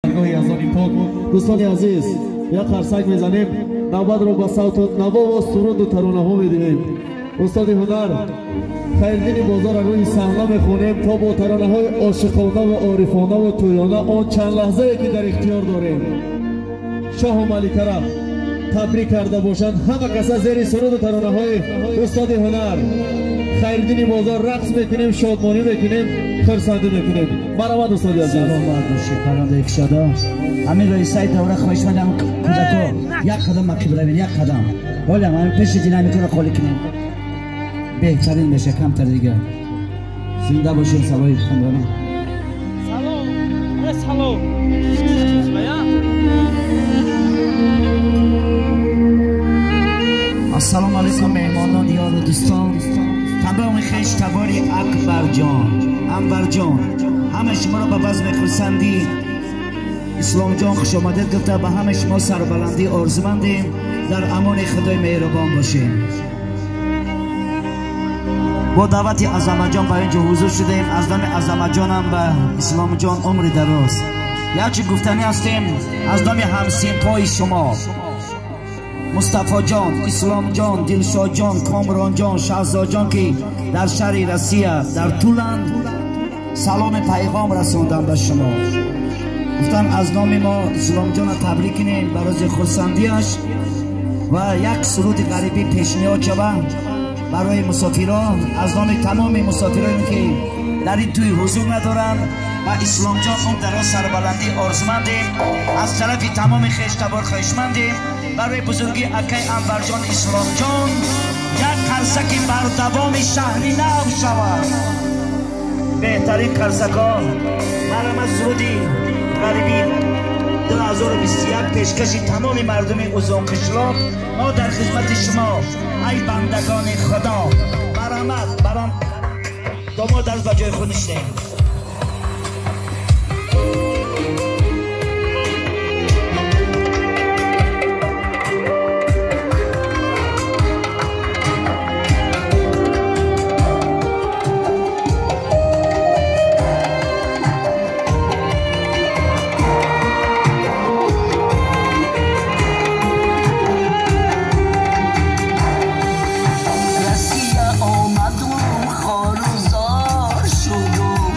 Даргоҳи Яздони пок. Дӯстони азиз, як қарсак мезанем, навбатро ба савту наво ва суруду таронаҳо медиҳем. Устоди ҳунар Хайриддини Бозорро рӯи саҳна мехонем, то бо таронаҳои ошиқона ва орифона ва тӯёна он чанд лаҳзае ки дар ихтиёр дорем шоҳу маликара табрик карда бошанд. Ҳама каса зери суруду таронаҳои устоди ҳунар Хайриддини Бозор рақс мекунем, шодмонӣ мекунем, хурсандӣ мекунем. Марҳамат, устоди азиз. Саломат бошед, парандаи кушода. Ҳамин раисаи давра хоҳишмандам, кӯдако як қадам ақиб равед, як қадам. Ҳолям ҳамин пеши динамикаро холӣ кунем, беҳтарин меша, камтар дигар. Зинда бошед, савои хонданам. Салом, салом. Ассалому алайкум, меҳмонон, ёру дӯстон, тамоми хеш табори Акбарҷон, Анварҷон, ҳама шуморо ба базми хурсандӣ Исломҷон хушомадед гуфта, ба ҳама шумо сарбаландӣ орзумандем. Дар амони Худои меҳрубон бошем. Бо даъвати Азаматҷон ба инҷо ҳузур шудаем. Аз номи Азаматҷонам ба Исломҷон умри дароз. Якчи гуфтанӣ ҳастем аз номи ҳамсинфҳои шумо Мустафоҷон, Исломҷон, Дилшодҷон, Комронҷон, Шаҳзодҷон, ки дар шаҳри Россия дар Туланд, саломи пайғом расондам ба шумо. Гуфтам аз номи мо Исломҷонро табрик кунем ба рӯзи хурсандиаш ва як суруди ғарибӣ пешниҳод шава барои мусофирон аз номи тамоми мусофироне ки дар ин тӯй ҳузур надоранд. Ва Исломҷон он дароз сарбаландӣ орзумандем. Аз тарафи тамоми хештабор хоҳишмандем барои бузургии акай Анварҷон Исломҷон як қарсаки бардавоми шаҳри нав шавад. Беҳтарин қарсакҳо. Марам аз суруди ғарибӣ 2021 пешкаши тамоми мардуми Узунқишлоқ. Мо дар хизмати шумо, ай бандагони Худо. Марҳамат, барам домод аз ба ҷои худ нишинем. Россия омадум, хорузор шудум.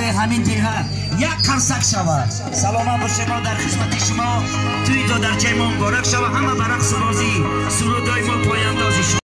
Барои ҳамин деҳа як қарсак шавад. Саломат бошед, мо дар хизмати шумо. Тӯи додарчаи мо муборак шавад. Ҳама ба рақсу бозӣ, сурудҳои мо пояндози шумо.